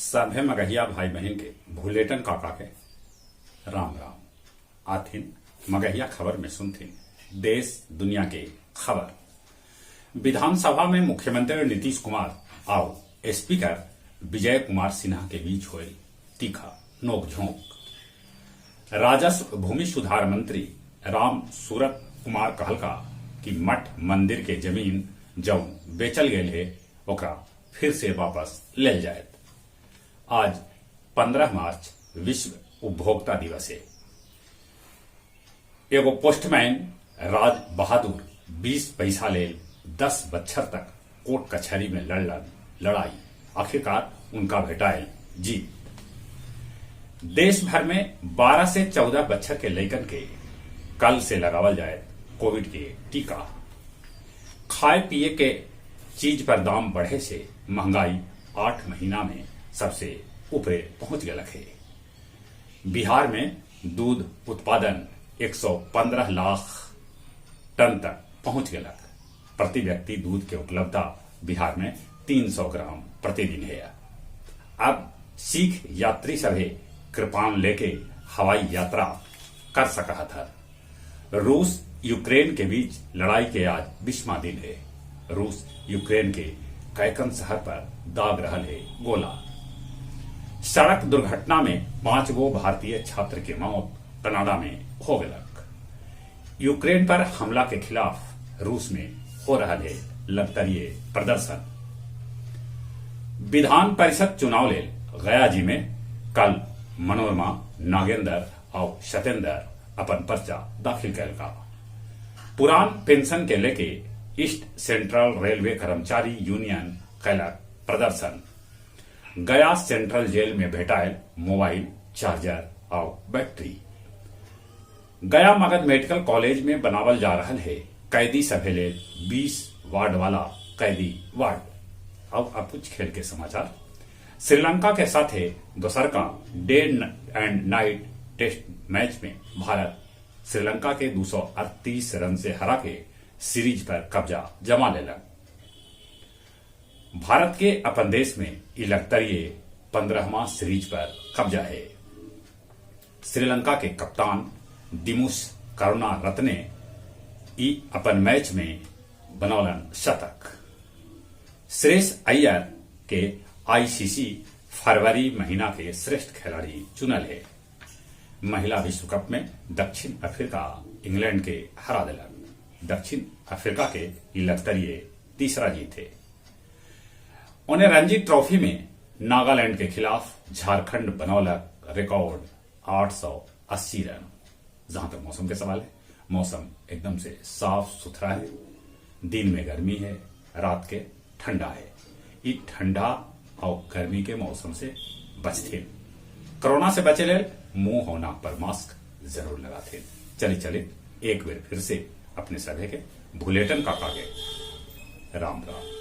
सभे मगहिया भाई बहिन के भुलेटन काका के राम राम। आथिन मगहिया खबर में सुनथिन देश दुनिया के खबर। विधानसभा में मुख्यमंत्री नीतीश कुमार आउ स्पीकर विजय कुमार सिन्हा के बीच होयल तीखा नोकझोंक। राजस्व भूमि सुधार मंत्री राम सूरत कुमार कहलका कि मठ मंदिर के जमीन जौन बेचल गेल हे ओकरा फिर से वापस लेल जायत। आज 15 मार्च विश्व उपभोक्ता दिवस हे। एगो पोस्टमैन राज बहादुर 20 पैसा लेल 10 बच्छर तक कोर्ट कचहरी में लड़लन लड़ाई, आखिरकार उनका भेटायल जीत। देश भर में 12 से 14 बच्छर के लइकन के कल से लगावल जायत कोविड के टीका। खाए पिए के चीज पर दाम बढ़े से महंगाई 8 महीना में सबसे ऊपरे पहुंच गलक हे। बिहार में दूध उत्पादन 115 लाख टन तक पहुंच गलक। प्रति व्यक्ति दूध के उपलब्धता बिहार में 300 ग्राम प्रतिदिन है। अब सिख यात्री सभे कृपाण लेके हवाई यात्रा कर सका था। रूस यूक्रेन के बीच लड़ाई के आज 20वां दिन है। रूस यूक्रेन के कैकन शहर पर दाग रहल है गोला। सड़क दुर्घटना में 5 गो भारतीय छात्र के मौत कनाडा में हो गलक। यूक्रेन पर हमला के खिलाफ रूस में हो रहा है लड़तरिये प्रदर्शन। विधान परिषद चुनाव लेल गया जी में कल मनोरमा, नागेंद्र और सत्येंद्र अपन पर्चा दाखिल कैलका। पुरान पेंशन के लेके ईस्ट सेंट्रल रेलवे कर्मचारी यूनियन कैलक प्रदर्शन। गया सेंट्रल जेल में भेटायल मोबाइल, चार्जर और बैटरी। गया मगध मेडिकल कॉलेज में बनावल जा रहा है कैदी सभे लेल 20 वार्ड वाला कैदी वार्ड। अब कुछ खेल के समाचार। श्रीलंका के साथे दोसर का day and night test match में भारत श्रीलंका के 238 रन से हरा के सीरीज पर कब्जा जमा लेलक। भारत के अपन देश में इलकतरीय 15वां सीरीज पर कब्जा है। श्रीलंका के कप्तान दिमुस करुणारत्ने ई अपन मैच में बनौलन शतक। श्रेयस अय्यर के आईसीसी फरवरी महीना के श्रेष्ठ खिलाड़ी चुनल है। महिला विश्व कप में दक्षिण अफ्रीका इंग्लैंड के हरा दिलक। दक्षिण अफ्रीका के इलकतरीय तीसरा जीत है। उन्हें रणजी ट्रॉफी में नागालैंड के खिलाफ झारखंड बनौलक रिकॉर्ड 880 रन। जहां तक मौसम के सवाल है, मौसम एकदम से साफ सुथरा है। दिन में गर्मी है, रात के ठंडा है। ये ठंडा और गर्मी के मौसम से बचते। कोरोना से बचे लेल मुंह और नाक पर मास्क जरूर लगाते। चले चले एक बार फिर से अपने सभे के भुलेटन काका के राम राम।